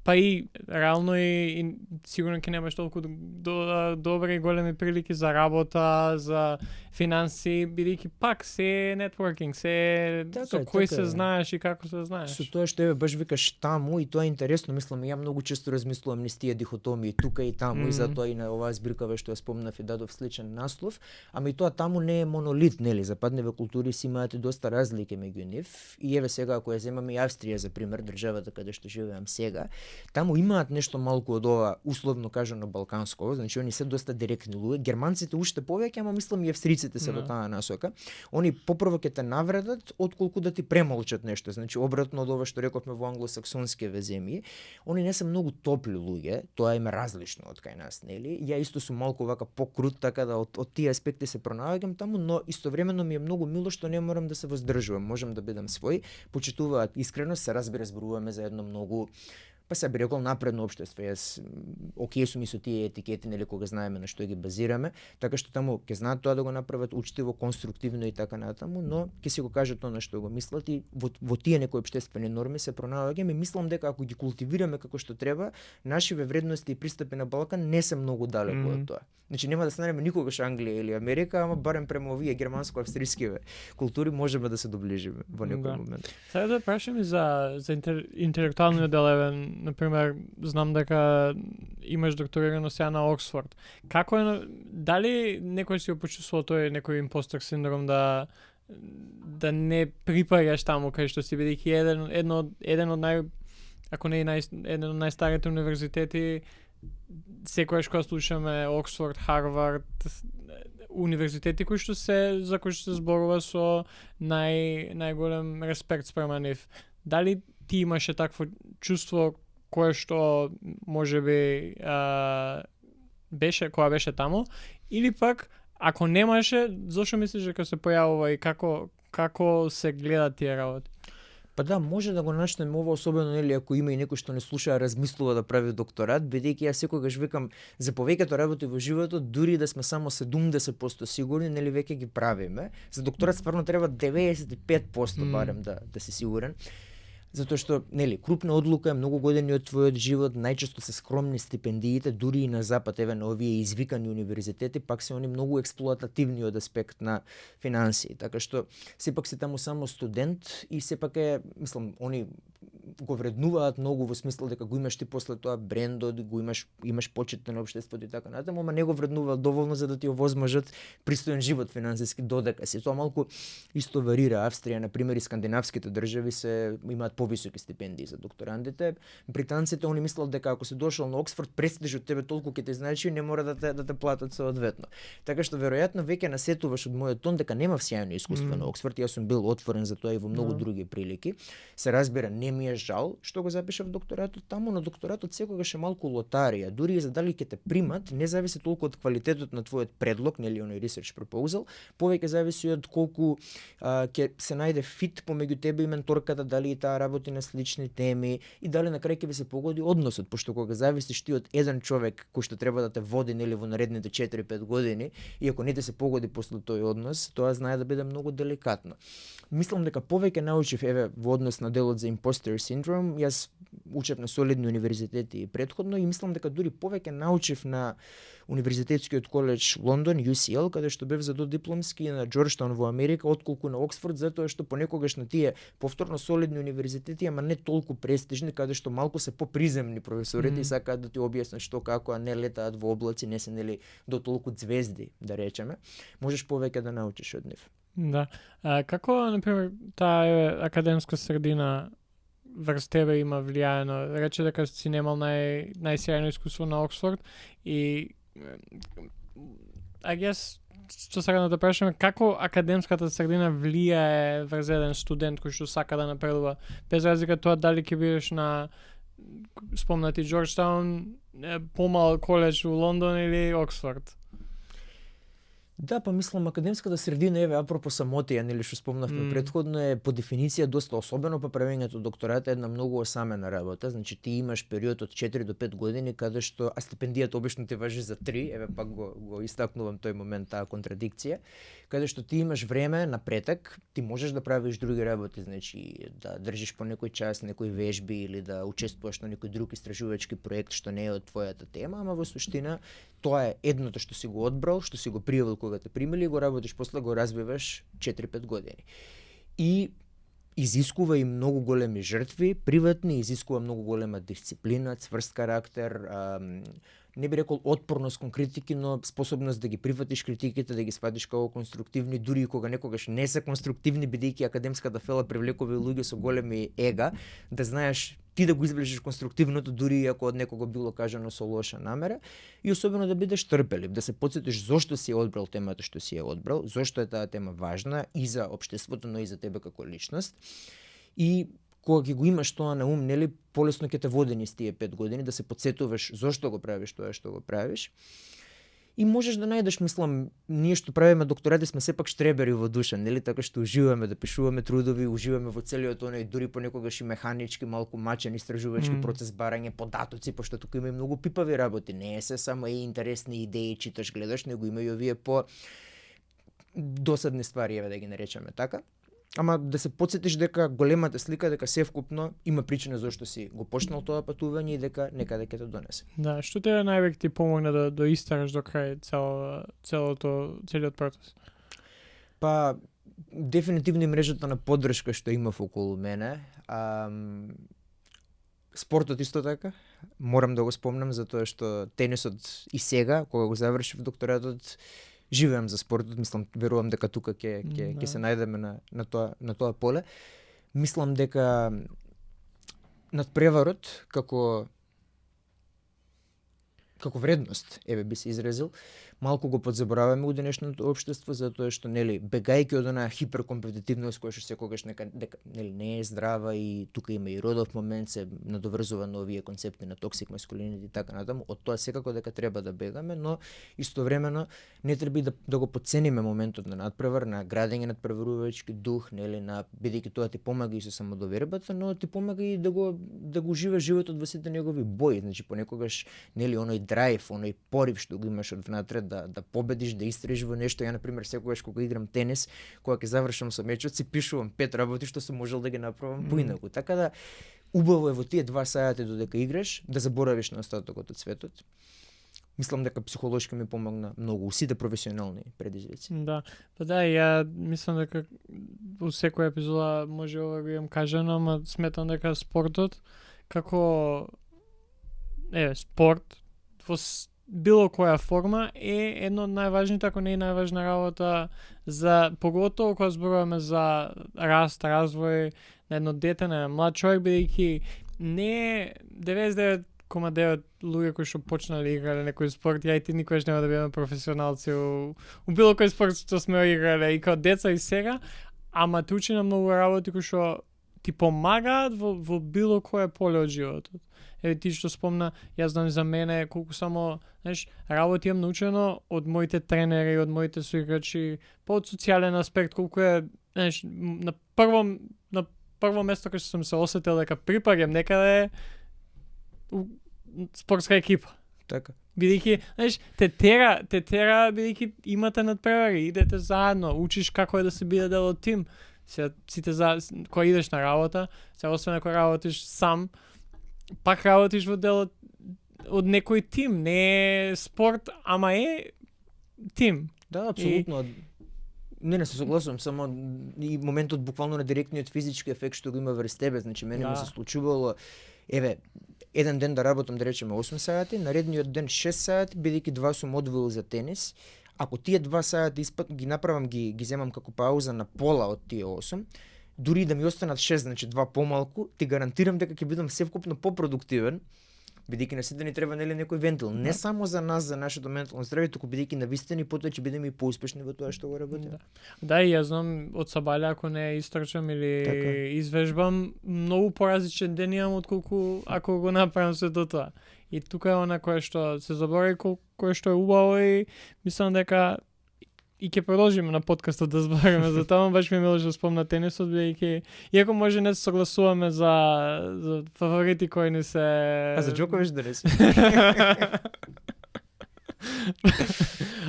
па и реално и сигурно ќе немаш толку добри и големи прилики за работа, за финанси, бидејќи пак се е нетворкинг, се со кој се знаеш и како се знаеш. Со тоа што баш викаш таму, и тоа е интересно, мислам, ја многу често размислувам низ тие дихотомии тука и таму, и затоа и на оваа збирка што ја спомнав и дадов сличен наслов, ама и тоа таму не е монолит, нели, западневе култури си имаат и доста разлики меѓу нив, и еве сега ако ја земаме и Австрија за пример, државата каде што живеам сега, таму имаат нешто малку од ова условно кажано балканско, значи они се доста директни луѓе, германците уште повеќе, ама мислам и австриците се во таа насока. Они попрво ќе те навредат отколку да ти премолчат нешто, значи обратно од ова што рековме во англосаксонскиве земји, они не се многу топли луѓе, тоа им е различно од кај нас, нели? Ја исто сум малку вака покрут, така да од тие аспекти се пронаоѓам таму, но истовремено ми е многу мило што не морам да се воздржувам, можам да бидам свој, почитуваат искрено, се разбира, зборуваме за едно многу, па се би рекол, напредно општество. Јас окей сум и со тие етикети, нели, кога знаеме на што ги базираме, така што таму ќе знаат тоа да го направат учтиво, конструктивно и така натаму, но ќе си го кажат тоа на што го мислат и во тие некои општествени норми се пронаоѓаме и мислам дека ако ги култивираме како што треба, нашиве вредности и пристапи на Балкан не се многу далеко од тоа. Значи нема да станеме никогаш Англија или Америка, ама барем према овие германско-австрискиве култури можеме да се доближиме во некој момент. Сега да прашам и за интелектуалниот дел, например, знам дека имаш докторирано сега на Оксфорд. Како е, дали некој си го почувствувал тој некој импостер синдром да не припаѓаш таму кај што си, бидејќи еден од ако не еден од најстарите универзитети, секојаш кога слушаме Оксфорд, Харвард, универзитети за кои што се зборува со најголем респект спрема нив. Дали ти имаше такво чувство кое што можеби кога беше таму, или пак ако немаше, зошто мислиш дека се појавува и како се гледа тие работи? Па да, може да го начнеме ова, особено нели ако има и некој што не слуша, размислува да прави докторат, бидејќи јас секогаш викам за повеќето работи во животот, дури да сме само 70% сигурни, нели веќе ги правиме. За докторат стварно треба 95% барем да си сигурен. Затоа што, нели, крупна одлука е многу години од твојот живот, најчесто се скромни стипендиите, дури и на запад, еве на овие извикани универзитети, пак се они многу експлоатативни од аспект на финансии, така што сепак си таму само студент и сепак е, мислам, они го вреднуваат многу во смисла дека го имаш ти после тоа брендот, го имаш почитно на општеството и така натаму, ама не го вреднуваат доволно за да ти овозможат пристоен живот финансиски додека си. Тоа малку исто варира. Австрија, на пример, и скандинавските држави имаат повисоки стипендии за докторантите. Британците они мислат дека ако си дошол на Оксфорд, престижот тебе толку ќе те значи, не мора да те платат соодветно. Така што веројатно веќе насетуваш од мојот тон дека немав сјајно искуство на Оксфорд, јас сум бил отворен за тоа и во многу други прилики. Се разбира, не ми е жал што го запишав докторатот таму, но докторатот секогаш е малку лотарија. Дури и за дали ќе те примат, не зависи толку од квалитетот на твојот предлог, нели оној research proposal, повеќе зависи од колку ќе се најде фит помеѓу тебе и менторката, дали и таа работи на слични теми и дали на крај ќе ви се погоди односот, пошто кога зависиш ти од еден човек кој што треба да те води нели во наредните 4-5 години, и ако не те се погоди после тој однос, тоа знае да биде многу деликатно. Мислам дека повеќе научив еве во однос на делот за импостер синдром, јас учев на солидни универзитети претходно и мислам дека дури повеќе научив на Универзитетскиот коледж Лондон, UCL, каде што бев за додипломски, на Джорджтаун во Америка, отколку на Оксфорд, затоа што понекогаш на тие повторно солидни универзитети, ама не толку престижни, каде што малку се поприземни професорите и сакаат да ти објаснат што како, а не летаат во облаци, не се нели до толку звезди, да речеме. Можеш повеќе да научиш од нив. Да. Како, например, таа академска средина врз тебе има влијаено. Рече дека си немал најсјајно искуство на Оксфорд и I guess што сакам да те прашаме, како академската средина влијае врз еден студент кој што сака да напредува, без разлика тоа дали ќе бидеш на спомнати Джорджтаун, помал коледж во Лондон или Оксфорд? Да, па мислам академската средина, еве апропо самотија, нели што спомнавме претходно, е по дефиниција доста, особено по правењето доктората, една многу осамена работа. Значи ти имаш период од 4 до 5 години каде што стипендијата обично ти важи за 3, еве пак го истакнувам тој момент, таа контрадикција, каде што ти имаш време на претек, ти можеш да правиш други работи, значи да држиш по некој час некои вежби или да учествуваш на некој друг истражувачки проект што не е од твојата тема, ама во суштина тоа е едното што си го одбрал, што си го пријавил кога те примили и го работиш, после го развиваш 4-5 години. И изискува и многу големи жртви, приватни, изискува многу голема дисциплина, цврст карактер, не би рекол отпорност кон критики, но способност да ги прифатиш критиките, да ги сватиш како конструктивни, дури и кога некогаш не се конструктивни, бидејќи академската фела привлекува и луѓе со големи ега, да знаеш ти да го извлечеш конструктивното, дури и ако од некого било кажано со лоша намера, и особено да бидеш трпелив, да се потсетиш зошто си одбрал темата што си ја одбрал, зошто е таа тема важна и за општеството, но и за тебе како личност. И кога ќе го имаш тоа на ум, нели, полесно ќе те води низ тие 5 години да се потсетуваш зошто го правиш тоа што го правиш. И можеш да најдеш, мислам, ние што правиме докторати сме сепак штребери во душа, нели, така што уживаме да пишуваме трудови, уживаме во целиот оној дури понекогаш и механички, малку мачен истражувачки процес, барање податоци, пошто тука има и многу пипави работи, не е се само и интересни идеи, читаш, гледаш, него има и овие по досадни ствари, еве да ги наречеме така. Ама да се потсетиш дека големата слика, дека севкупно има причина зашто си го почнал тоа патување и дека некаде ќе те донесе. Да, што тебе највеќе ти помогна да истераш до крај целиот процес? Па дефинитивно мрежата на поддршка што имав околу мене. Спортот исто така, морам да го спомнам затоа што тенисот и сега, кога го завршив докторатот, живеам за спортот, мислам, верувам дека тука ќе се најдеме на тоа поле. Мислам дека надпреварот како вредност, еве би се изразил, малку го подзабораваме у денешното општество, затоа што нели бегајќи од онаа хиперкомпетитивност која што секогаш дека нели не е здрава и тука има и родов момент, се надоврзува на овие концепти на токсик маскулинити и така натаму, од тоа секако дека треба да бегаме, но истовремено не треба да го потцениме моментот на надпревар, на градење надпреварувачки дух, нели, на бидејќи тоа ти помага и со самодовербата, но ти помага и да го живееш животот во сите негови бои, значи понекогаш нели оној драйв, оној порив што го имаш од внатре да победиш, да истрежиш во нешто. Ја например секогаш кога играм тенис, кога ќе завршам со мечот, си пишувам 5 работи што сум можел да ги направам поинаку. Така да убаво е во тие 2 сати додека играш да заборавиш на остатокот од светот. Мислам дека психолошки ми помогна многу сите професионални предизвици. Да, па да, ја мислам дека во секоја епизода може ова го имам кажано, ама сметам дека спортот како спорт во било која форма е едно од најважните, ако не е најважна работа за, поготово кога зборуваме за раст, развој на едно дете, на млад човек, бидејќи не 99,9 луѓе кои што почнале играле некој спорт, ја и ти никогаш нема да бидеме професионалци у било кој спорт што сме играле и како деца и сега, ама те учи на многу работи кои што ти помагаат во било кое поле од животот. Еве ти што спомна, јас знам за мене колку само, знаеш, работи имам научено од моите тренери, од моите соиграчи, па од социјален аспект, колку е, знаеш, на прво место кога сум се осетил дека припаѓам некаде у спортска екипа. Така. Бидејќи, знаеш, те тера бидејќи имате надпревари, идете заедно, учиш како е да се биде дел од тим. Сите кога идеш на работа, освен ако работиш сам, пак работиш во дел од некој тим, не е спорт, ама е тим. Да, апсолутно. Не се согласувам, само и моментот буквално на директниот физички ефект што го има врз тебе, значи мене ми се случувало, еве, еден ден да работам, да речеме 8 сати, наредниот ден 6 сати, бидејќи 2 сум одвоил за тенис. Ако тие 2 сати ги направам, ги земам како пауза на пола од тие 8, дури да ми останат 6, значи 2 помалку, ти гарантирам дека ќе бидам севкупно попродуктивен, бидејќи на сите ни треба нели некој вентил, не само за нас, за нашето ментално здравје, туку бидејќи навистени потоа ќе бидеме и поуспешни во тоа што го работиме. Да, и јас знам од сабаља ако не истрчам или извежбам, многу поразличен ден имам отколку ако го направам сето тоа. И тука е она кое што се заборави кое што е убаво и мислам дека и ќе продолжиме на подкастот да збориме за тоа, баш ми мило да спомна тенисот, бидејќи иако може не се согласуваме за фаворити кои не се... А за Џокович да не си?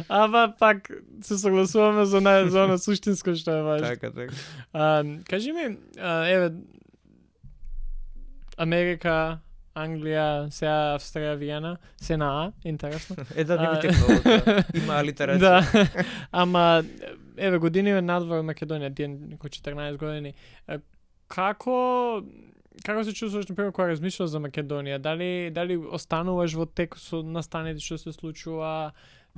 Ама пак се согласуваме за она суштинско што е важно. Така. Кажи ми, еве, Америка, Англија, сега Австрија, Виена, се на А, интересно. Да, не ми текнало тоа. Има алитерација. Да, ама, еве, години надвор Македонија, тие некои 14 години. Како се чувствуваш, например, кога размислуваш за Македонија? Дали остануваш во тек со настаните што се случува?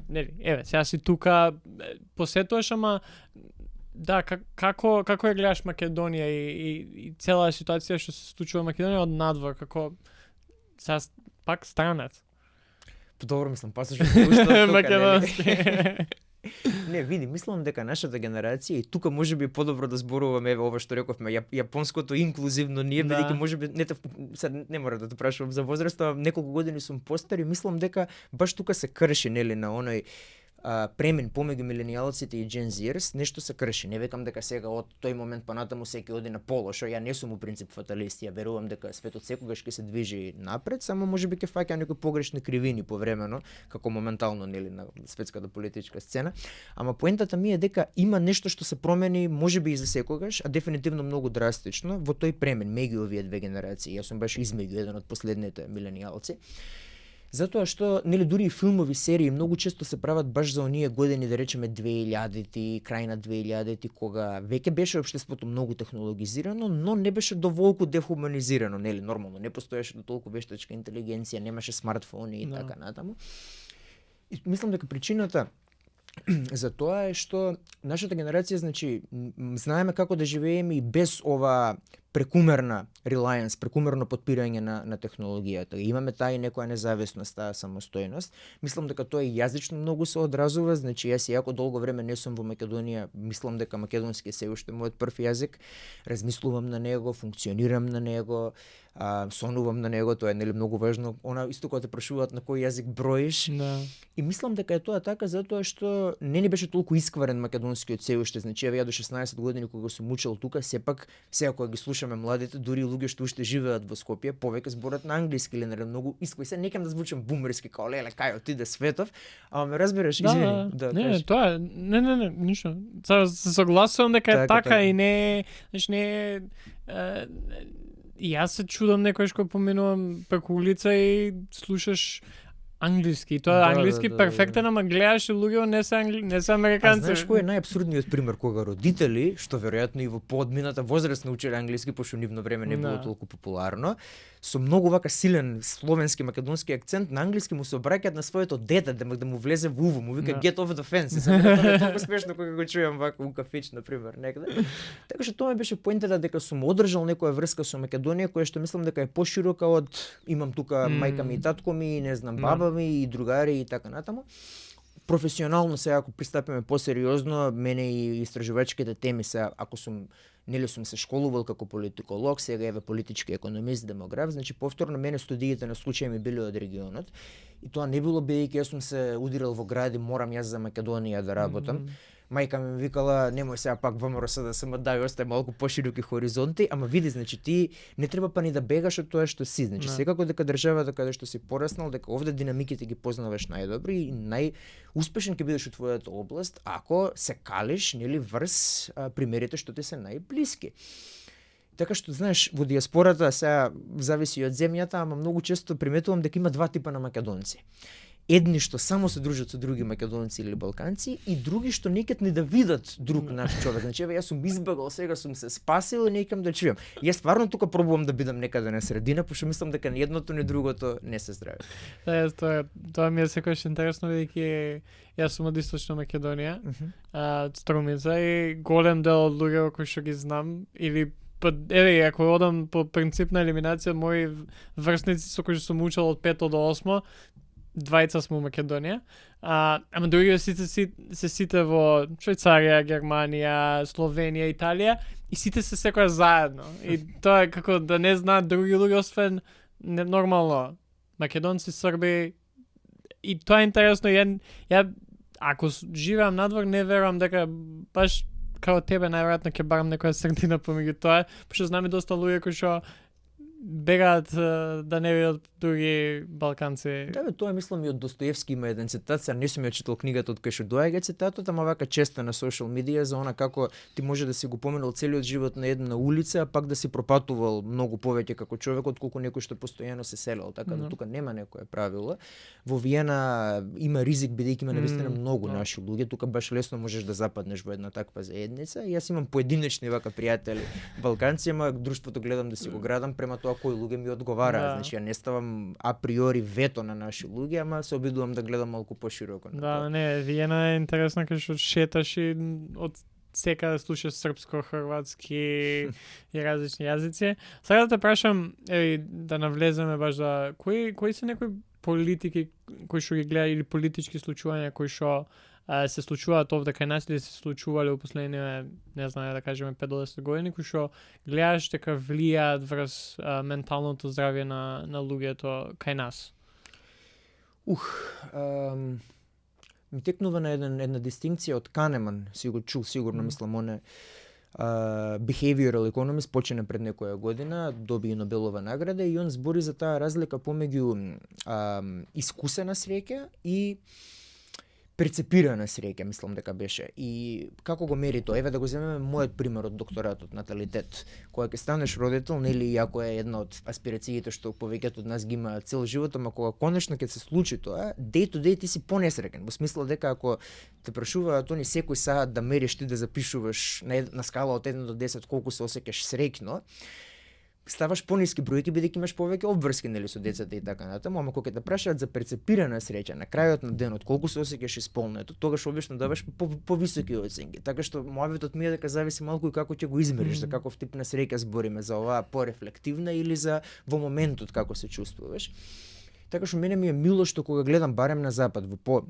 Нели, еве, сега си тука, посетуваш, ама да, како ја гледаш Македонија и цела ситуација што се случува во Македонија од надвор, како сега пак странец. Добро мислам, пасаш од тука, македонски. Не, види, мислам дека нашата генерација и тука можеби подобро да зборуваме еве ова што рековме, јапонското инклузивно ние, бидејќи можеби не мора да те прашувам за возраста, неколку години сум постар и мислам дека баш тука се крши нели на оној премен помеѓу миленијалците и Gen Zers, нешто се крши. Не векам дека сега од тој момент па натаму секој оди на полошо. Ја не сум у принцип фаталист, ја верувам дека светот секогаш ќе се движи напред, само можеби ќе фаќа некои погрешни кривини повремено, како моментално нели на светската политичка сцена. Ама поентата ми е дека има нешто што се промени, можеби и за секогаш, а дефинитивно многу драстично во тој премен меѓу овие две генерации. Јас сум баш измеѓу еден од последните миленијалци. Затоа што нели дури и филмови, серии многу често се прават баш за оние години, да речеме 2000-ти, крај на 2000-ти, кога веќе беше општеството многу технологизирано, но не беше доволку дехуманизирано, нели нормално, не постоеше до толку вештачка интелигенција, немаше смартфони и така натаму. И мислам дека причината за тоа е што нашата генерација, значи, знаеме како да живееме и без ова прекумерна reliance, прекумерно подпирање на технологијата. Имаме таа и некоја независност, таа самостојност. Мислам дека тоа и јазично многу се одразува, значи јас иако долго време не сум во Македонија, мислам дека македонски се уште мојот прв јазик, размислувам на него, функционирам на него, сонувам на него, тоа е нели многу важно. Она исто кога те прашуваат на кој јазик броиш. Да. И мислам дека е тоа така затоа што не ни беше толку искварен македонскиот се уште, значи ја до 16 години кога сум учел тука, сепак сега кога ги слушаме младите, дури луѓе што уште живеат во Скопје, повеќе зборат на англиски или на многу иској. Се некам да звучам бумерски, као леле, кај отиде светов, ама ме разбираш, извини. Да, не, тоа е, не, ништо. Сега се согласувам дека е така и не, значи не јас се чудам некојаш кога поминувам преку улица и слушаш англиски. Тоа англиски перфектен, ама гледаш луѓе не се американци. А знаеш кој е најапсурдниот пример кога родители, што веројатно и во поодмината возраст научиле англиски, пошто нивно време не било толку популарно, со многу вака силен словенски македонски акцент на англиски му се обраќаат на своето дете да му влезе во уво, му вика get off the fence. Тоа е толку смешно кога го чујам вака у кафич на пример некаде. Така што тоа ми беше поентата дека сум одржал некоја врска со Македонија која што мислам дека е поширока од имам тука мајка ми и татко ми, не знам, баба ми и другари и така натаму. Професионално сега ако пристапиме посериозно, мене и истражувачките теми се ако сум сум се школувал како политиколог, сега еве политички економист, демограф, значи повторно мене студиите на случај ми биле од регионот. И тоа не било бидејќи јас сум се удирал во гради, морам јас за Македонија да работам. Мајка ми викала, немој сега пак ВМРО да се дај, остај малку пошироки хоризонти, ама види, значи ти не треба па ни да бегаш од тоа што си, значи секако дека државата каде што си пораснал, дека овде динамиките ги познаваш најдобри и најуспешен ќе бидеш во твојата област ако се калиш, нели, врз примерите што ти се најблиски. Така што, знаеш, во диаспората сега зависи од земјата, ама многу често приметувам дека има два типа на македонци. едни што само се дружат со други македонци или балканци и други што некад не да видат друг наш човек. Значи еве јас сум избегал, сега сум се спасил и некам да чујам. Јас стварно тука пробувам да бидам некаде на средина, пошто мислам дека ни едното ни другото не се здрави. Да, тоа ми е секогаш интересно бидејќи јас сум од Источна Македонија, Струмица, и голем дел од луѓе кои што ги знам или еве, ако одам по принцип на елиминација, мои врсници со кои сум учел од 5 до 8, двајца сме во Македонија, ама другите се сите во Швајцарија, Германија, Словенија, Италија и сите се секоја заедно. И тоа е како да не знаат други луѓе освен нормално македонци, срби. И тоа е интересно. Ја ако живеам надвор, не верувам дека баш као тебе најверојатно ќе барам некоја средина помеѓу тоа, пошто знаме доста луѓе кои што бегаат да не видат други балканци. Да, бе, тоа мислам и од Достоевски има еден цитат, сега не сум ја читал книгата од кај што доаѓа цитатот, ама вака често на социјал медија за она како ти може да си го поминал целиот живот на една улица, а пак да си пропатувал многу повеќе како човек отколку некој што постојано се селел, така да тука нема некое правило. Во Виена има ризик бидејќи има навистина многу наши луѓе, тука баш лесно можеш да западнеш во една таква заедница. И јас имам поединечни вака пријатели балканци, ама друштвото гледам да си го градам према тоа кои луѓе ми одговараат. Значи ја не ставам априори вето на наши луѓе, ама се обидувам да гледам малку пошироко на тоа. Да, не, Виена е интересна кај што шеташ и од секаде слушаш српско, хрватски и различни јазици. Сега да те прашам, да навлеземе баш за кои се некои политики кои што ги гледа или политички случувања кои што се случуваат овде кај нас или се случувале во последниве, не знам да кажеме 5 до 10 години, кои што гледаш дека влијаат врз менталното здравје на луѓето кај нас? Ми текнува на една дистинкција од Канеман, си го чул сигурно, мислам, оне behavioral economist, почина пред некоја година, доби и Нобелова награда и он збори за таа разлика помеѓу искусена среќа и перцепирана среќа, мислам дека беше. И како го мери тоа? Еве да го земеме мојот пример од докторатот, наталитет. Кога ќе станеш родител, нели, иако е една од аспирациите што повеќето од нас ги има цел живот, ама кога конечно ќе се случи тоа, day to day ти си понесреќен. Во смисла дека ако те прашуваат они секој саат да мериш ти да запишуваш на скала од 1 до 10 колку се осеќаш среќно, ставаш пониски бројки бидејќи имаш повеќе обврски нели со децата и така натаму, ама кога ќе те прашаат за перцепирана среќа на крајот на денот, колку се осеќаш исполнето, тогаш обично даваш повисоки оценки. Така што мојавитот ми е дека зависи малку и како ќе го измериш, за каков тип на среќа збориме, за оваа порефлективна или за во моментот како се чувствуваш. Така што мене ми е мило што кога гледам барем на запад во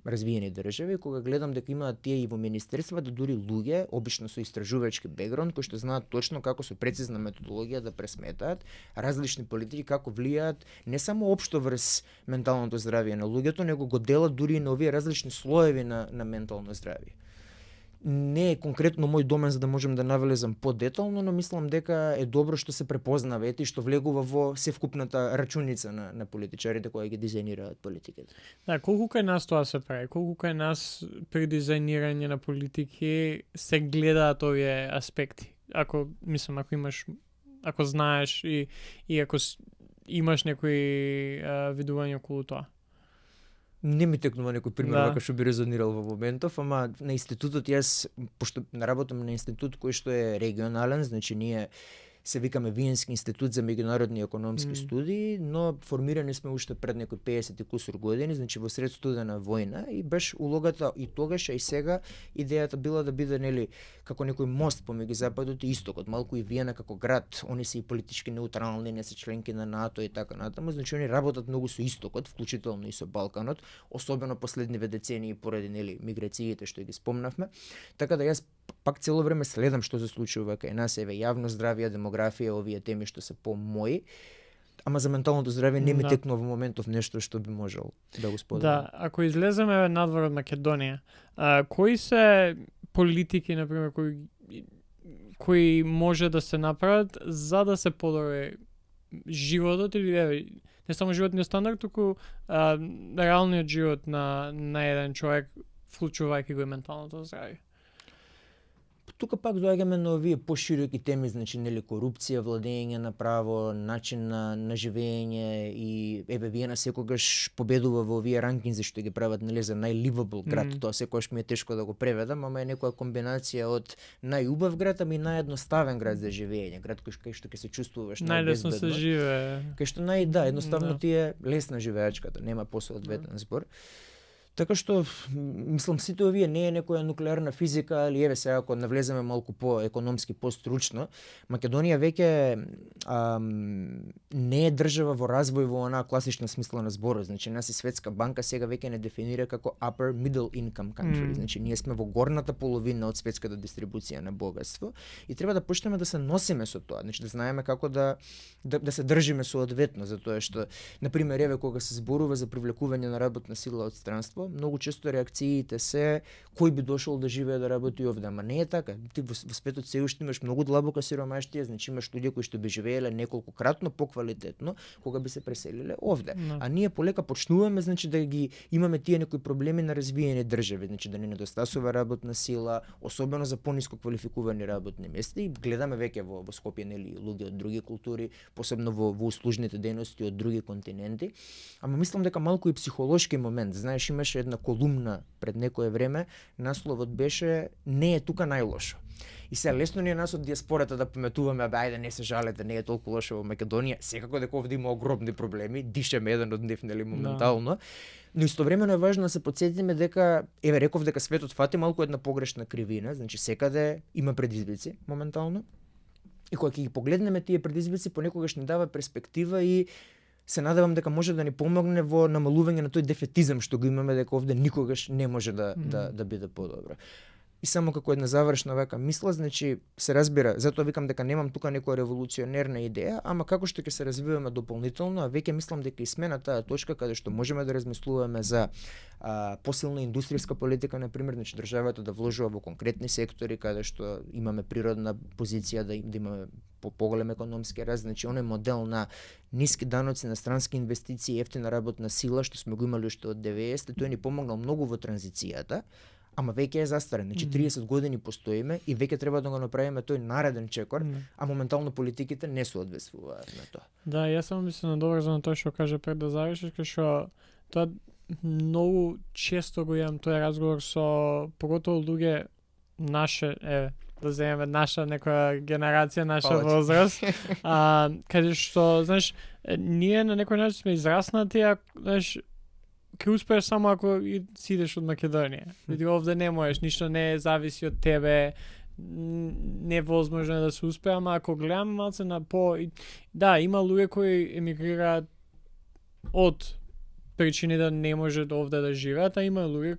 развиени држави, кога гледам дека имаат тие и во министерства да дури луѓе, обично со истражувачки бекграунд, кои што знаат точно како со прецизна методологија да пресметаат различни политики како влијаат не само општо врз менталното здравје на луѓето, него го делат дури и на овие различни слоеви на ментално здравје. Не е конкретно мој домен за да можем да навлезам подетално, но мислам дека е добро што се препознава и што влегува во севкупната рачуница на политичарите кои ги дизајнираат политиките. Да, колку кај нас тоа се прави? Колку кај нас при дизајнирање на политики се гледаат овие аспекти? Ако знаеш и ако имаш некои видувања околу тоа? Не ми текнува некој пример вака што би резонирал во моментов, ама на институтот јас, пошто работам на институт кој што е регионален, значи ние се викаме Виенски институт за меѓународни економски студии, но формирани сме уште пред некои 50 и кусур години, значи во сред студена војна, и беше улогата и тогаш и сега идејата била да биде нели како некој мост помеѓу западот и истокот, малку и Виена како град, они се и политички неутрални, не се членки на НАТО и така натаму, значи они работат многу со истокот, вклучително и со Балканот, особено последниве децении поради нели миграциите што ги спомнавме. Така да јас пак цело време следам што се случува кај нас, еве јавно здравје, демографија, овие теми што се по-мои, ама за менталното здравје не ми текнува во моментов нешто што би можел да го споделам. Да, ако излеземе надвор од Македонија, кои се политики, например, кои може да се направат за да се подобри животот или не само животниот стандард, туку реалниот живот на еден човек, вклучувајќи го и менталното здравје? тука пак доаѓаме на овие пошироки теми, значи нели корупција, владење на право, начин на живење и вие на секогаш победува во овие ранкинзи што ги прават нели за најливабл град. Тоа секогаш ми е тешко да го преведам, ама е некоја комбинација од најубав град, ама и наједноставен град за живење, град кај што ќе се чувствуваш најлесно се живее. Кај што едноставно ти е лесна живеачката, нема посоодветен збор. Така што, мислам, сите овие не е некоја нуклеарна физика, али еве сега ако навлеземе малку по-економски, по-стручно, Македонија веќе не е држава во развој во онаа класична смисла на зборот. Значи, нас и Светска банка сега веќе не дефинира како upper middle income country. Значи, ние сме во горната половина од светската дистрибуција на богатство и треба да почнеме да се носиме со тоа. Значи, да знаеме како да се држиме соодветно, затоа што, например, еве кога се зборува за привлекување на работна сила од странство, многу често реакциите се кој би дошол да живее да работи овде, ама не е така. Ти во светот се уште имаш многу длабока сиромаштија, значи имаш луѓе кои што би живееле неколкократно поквалитетно кога би се преселиле овде. А ние полека почнуваме значи да ги имаме тие некои проблеми на развиени држави, значи да не недостасува работна сила, особено за пониско квалификувани работни места и гледаме веќе во Скопје нели луѓе од други култури, посебно во услужните дејности од други континенти. Ама мислам дека малку и психолошки момент. Знаеш, имаше една колумна пред некое време, насловот беше "Не е тука најлошо". И се лесно ни е нас од диаспората да пометуваме, ајде не се жалете, не е толку лошо во Македонија, секако дека овде има огромни проблеми, дишеме еден од нив нели моментално. Но истовремено е важно да се потсетиме дека еве реков дека светот фати малку една погрешна кривина, значи секаде има предизвици моментално. И кога ќе ги погледнеме тие предизвици, понекогаш ни дава перспектива и се надевам дека може да ни помогне во намалување на тој дефетизам што го имаме дека овде никогаш не може да биде подобро. И само како една завршна вака мисла, значи се разбира, затоа викам дека немам тука некоја револуционерна идеја, ама како што ќе се развиваме дополнително, а веќе мислам дека и сме на таа точка каде што можеме да размислуваме за посилна индустријска политика, например, значи државата да вложува во конкретни сектори каде што имаме природна позиција да имаме поголем економски раст, значи оној модел на ниски даноци, на странски инвестиции, ефтина работна сила што сме го имали уште од 90-те, тој ни помогнал многу во транзицијата. Ама веќе е застарен, значи 30 години постоиме и веќе треба да го направиме тој нареден чекор, а моментално политиките не соодветствуваат на тоа. Да, јас само мислам на добро за тоа што кажа пред да завршиш, што тоа многу често го имам тој разговор со поготово луѓе наше, да земеме наша некоја генерација, наша возраст, каде што, знаеш, ние на некој начин сме израснати, знаеш, ќе успееш само ако си идеш од Македонија. Види, овде не можеш, ништо не зависи од тебе, невозможно е да се успее, ама ако гледаме малце на да, има луѓе кои емигрираат од причини да не може овде да живеат, а има луѓе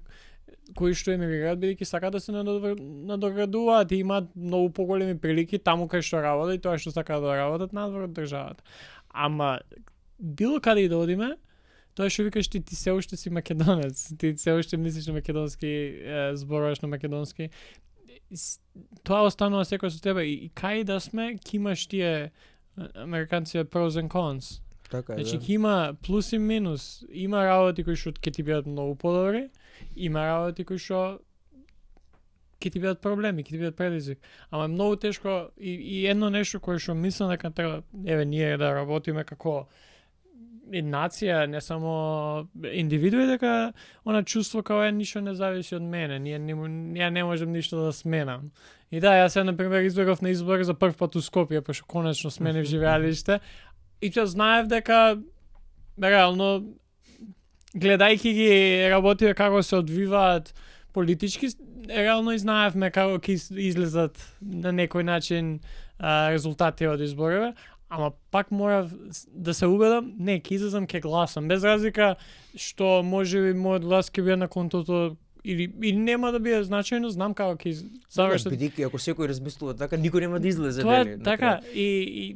кои што емигрираат бидејќи сакаат да се надоградуваат и имаат многу поголеми прилики таму кај што работат и тоа што сакаат да работат надвор од државата. Ама било каде и да одиме, тоа што викаш ти се уште си македонец, ти се уште мислиш на македонски, зборуваш на македонски, тоа останува секој со тебе и кај да сме, ќе имаш тие американци pros and cons. Така е, значи ќе има плюс и минус, има работи кои што ќе ти бидат многу подобри, има работи кои што ќе ти бидат проблеми, ќе ти бидат предизвик. Ама е многу тешко и едно нешто кое што мислам дека треба ние да работиме како нација, не само индивидуи, дека она чувство као ништо не зависи од мене, ја не можем ништо да сменам. И да, јас на пример избегав на избори за прв пат у Скопје, пошто конечно сменив живеалиште, и че знаев дека реално гледајќи ги работите како се одвиваат политички, реално и знаевме како ќе излезат на некој начин резултати од изборите. Ама пак мора да се убедам, не, ќе излезам, ќе гласам. Без разлика што може би мојот глас ќе биде на контото или нема да биде значајно, знам како ќе завршат. Бидејќи ако секој размислува така, никој нема да излезе. Тоа е така, и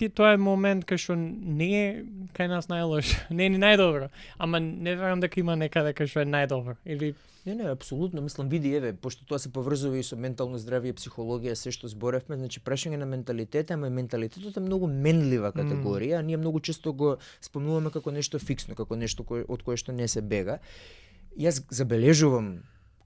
тоа е момент кај што не е кај нас најлошо, не е ни најдобро, ама не верувам дека има некаде кај што е најдобро. Или Не, апсолутно, мислам, види, еве, пошто тоа се поврзува и со ментално здравје, психологија, се што зборевме, значи прашање на менталитет, ама менталитетот е многу менлива категорија, ние многу често го спомнуваме како нешто фиксно, како нешто од кое што не се бега. Јас забележувам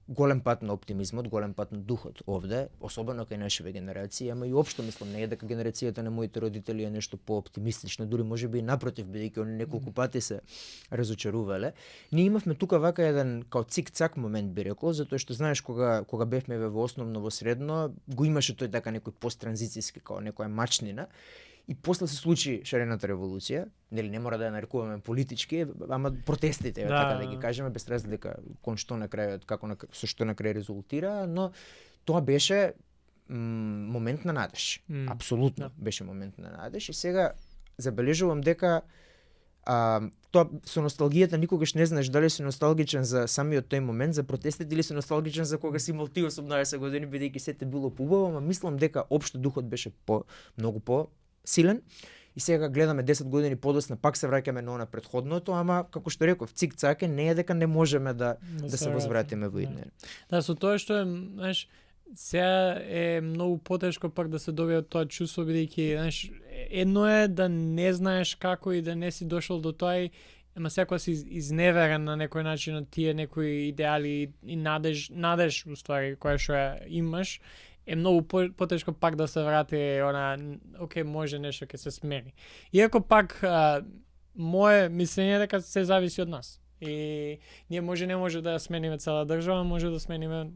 голем пат на оптимизмот, голем пат на духот овде, особено кај нашите генерации, ама и општо мислам не е дека генерацијата на моите родители е нешто пооптимистично, дури можеби и напротив, бидејќи они неколку пати се разочарувале. Ние имавме тука вака еден као цик-цак момент би рекол, затоа што знаеш кога бевме во основно, во средно, го имаше тој така некој посттранзицијски као некоја мачнина. И после се случи шарената револуција, нели не мора да ја нарекуваме политички, ама протестите, така да ги кажеме, без разлика кон што на крајот, со што на крај резултира, но тоа беше момент на надеж. Апсолутно беше момент на надеж и сега забележувам дека тоа со носталгијата никогаш не знаеш дали си носталгичен за самиот тој момент, за протестите или си носталгичен за кога си имал ти 18 години, бидејќи сете било поубаво, ама мислам дека општо духот беше многу по силен и сега гледаме 10 години подоцна пак се враќаме на она претходното, ама како што реков, цик-цак не е дека не можеме да се возвратиме во иднина. Да, со тоа што е, знаеш, сега е многу потешко пак да се добие тоа чувство, бидејќи, знаеш, едно е да не знаеш како и да не си дошол до тоа, ама секоја си изневерен на некој начин од тие некои идеали и надеж уствари која што ја имаш, е многу потешко пак да се врати окей, може нешто ќе се смени. Иако пак мое мислење е дека се зависи од нас. И ние не може да ја смениме цела држава, може да смениме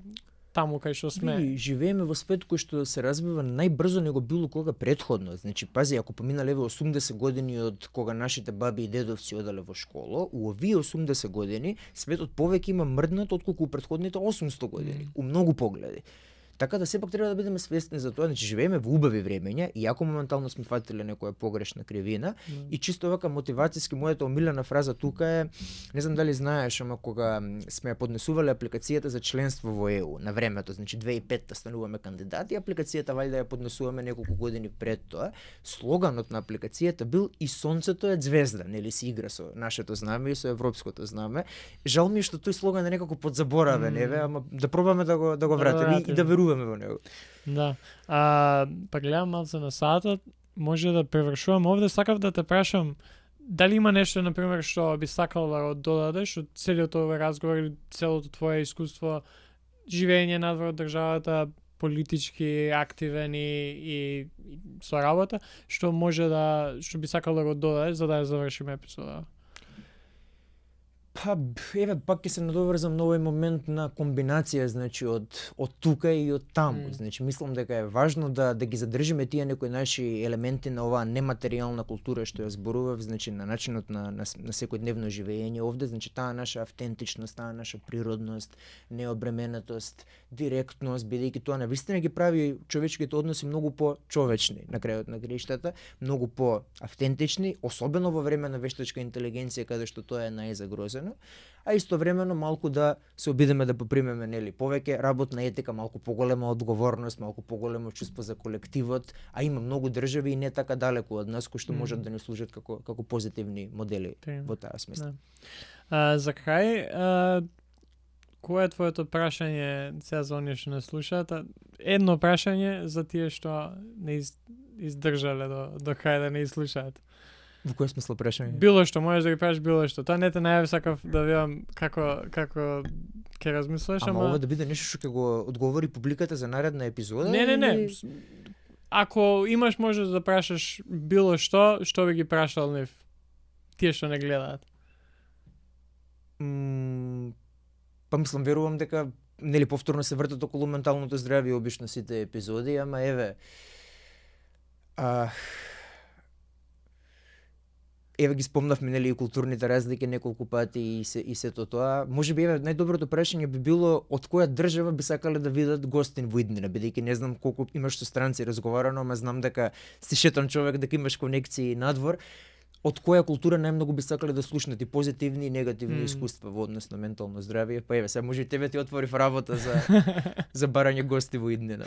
таму кај што сме. И живееме во свет кој што се развива најбрзо него било кога претходно. Значи, пази, ако поминале 80 години од кога нашите баби и дедовци оделе во школа, у овие 80 години светот повеќе има мрднат отколку у претходните 800 години, у многу погледи. Така да сепак треба да бидеме свесни за тоа, значи живееме во убави времења, иако моментално сме фатиле некоја погрешна кривина, и чисто вака мотивацијски мојата омилена фраза тука е, не знам дали знаеш, ама кога сме ја поднесувале апликацијата за членство во ЕУ на времето, значи 2005 стануваме кандидати, апликацијата валјда ја поднесуваме неколку години пред тоа, слоганот на апликацијата бил "И сонцето е ѕвезда", нели се игра со нашето знаме и со европското знаме. Жал ми е што тој слоган е некако подзаборавен, ама да пробаме да го вратиме и да веруваме во него. Да. Па гледам малце на сатот, може да превршувам овде, сакав да те прашам дали има нешто на пример што би сакал да додадеш од целиот овој разговор или целото твое искуство, живење надвор од државата, политички активен и со работа, што би сакал да го додадеш за да ја завршиме епизода? Па, пак ќе се надоврзам на овој момент на комбинација, значи од тука и од таму. Значи мислам дека е важно да ги задржиме тие некои наши елементи на оваа нематеријална култура што ја зборував, значи на начинот на секојдневно живење овде, значи таа наша автентичност, таа наша природност, необременетост, директност, бидејќи тоа навистина ги прави човечките односи многу по-човечни на крајот на краиштата, многу по-автентични, особено во време на вештачка интелигенција каде што тоа е најзагрозено. А истовремено малку да се обидеме да попримеме повеќе работна етика, малку поголема одговорност, малку поголемо чувство за колективот, а има многу држави и не така далеку од нас кои што можат да ни служат како позитивни модели во таа смисла. За крај, кое е твоето прашање сега за оние што не слушаат? Едно прашање за тие што не издржале до крај да не изслушаат. Во кој смисла прашање? Било што, можеш да ги прашаш било што. Тоа не те најави, сакав да видам како ќе размислиш, ама ова да биде нешто што ќе го одговори публиката за наредна епизода? Не. Ако имаш можност да прашаш било што би ги прашал нив? Тие што не гледаат. Па мислам, верувам дека повторно се вртат околу менталното здравје обично сите епизоди, ама еве ги спомнавме и културните разлики неколку пати и сето тоа. Можеби најдоброто прашање би било од која држава би сакале да видат гостин во иднина, бидејќи не знам колку имаш со странци разговарано, ама знам дека си шетан човек, дека имаш конекции надвор. Од која култура најмногу би сакале да слушнат и позитивни и негативни искуства во однос на ментално здравје? Па еве, сега може и тебе ти отворив работа за барање гости во иднина.